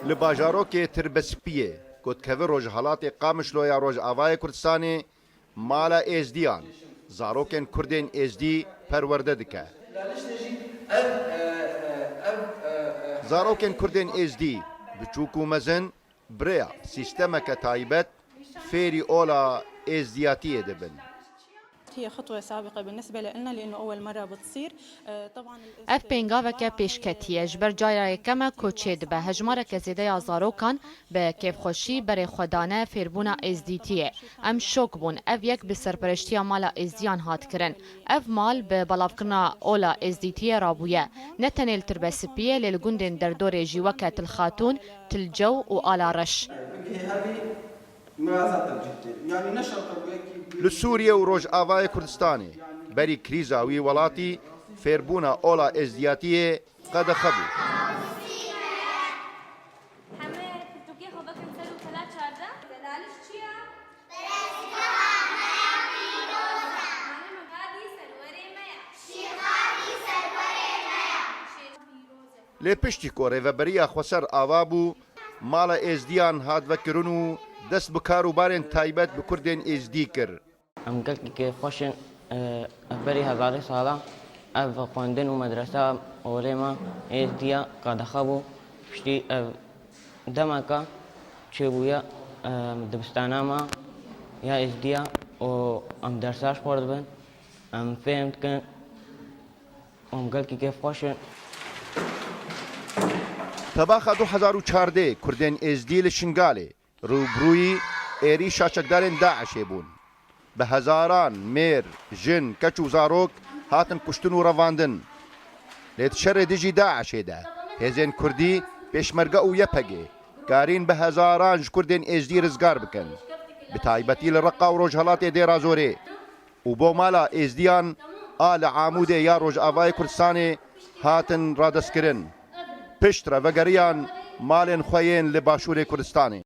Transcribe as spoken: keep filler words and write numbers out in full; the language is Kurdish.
Li bajarokê Tirbespiyê, ku dikeve rojhilatê Qamişlo ya Rojavayê Kurdistanê, mala Êzdiyan zarokên Kurdên Êzdî perwerde dike. Zarokên Kurdên Êzdî, biçûk û mezin, bi rêya sîstemeke taybet fêrî ola êzdiyatiyê dibin. هي خطوة سابقة بالنسبة لنا لأنه أول مرة بتصير. آه، طبعا Ev pêngaveke pêşketî ye. Ji ber cara yekem e ku çêdibe. Hejmareke zêde ya zarokan bi kêfxweşî berê xwe dane fêrbûna êzdîtiyê. Em şok bûn. Ev yek bi serpereştiya Mala Êzdiyan hat kirin. Ev mal bi belavkirina ola êzdîtiyê rabûye. Ne tenê li Tirbespiyê, lê li gundên derdorê jî weke Til Xatûn, Til Cew û Ala Reş. Li Sûriye û Rojavayê Kurdistanê berî krîza wî welatî fêrbûna ola êzdiyatiyê qedexe bû. Lê piştî ku rêveberiya xweser ava bû, mala Êzdiyan hat vekirin û dest bi kar û barên taybet bi Kurdên Êzdî kir. Em gelkî kêfxweş in. Ev berî hezarê sala ev xwendin û medresa orê me Êzdiya qedexe bû. Piştî ev demeka çêbûye dibistana me ya Êzdiya û em dersa ji xwe dibin. Em fêm dikin û em gelkî kêfxweş in. Tebaxa du hezar û çardeh Kurdên Êzdî li Şingalê rûbirûyî êrîşa çekdarên DAIŞê bûn. Bi hezaran mêr, jin, keç û zarok hatin kuştin û revandin. Lê di şerê dijî DAIŞê de hêzên Kurdî, Pêşmerge û YPGê karîn bi hezaran ji Kurdên Êzdî rizgar bikin. Bi taybetî li Reqa û rojhelatê Dêra Zorê. Û bo mala Êzdiyan a li Amûdê ya Rojavayê Kurdistanê hatin radestkirin. Piştre vegeriyan malên xwe yên li Başûrê Kurdistanê.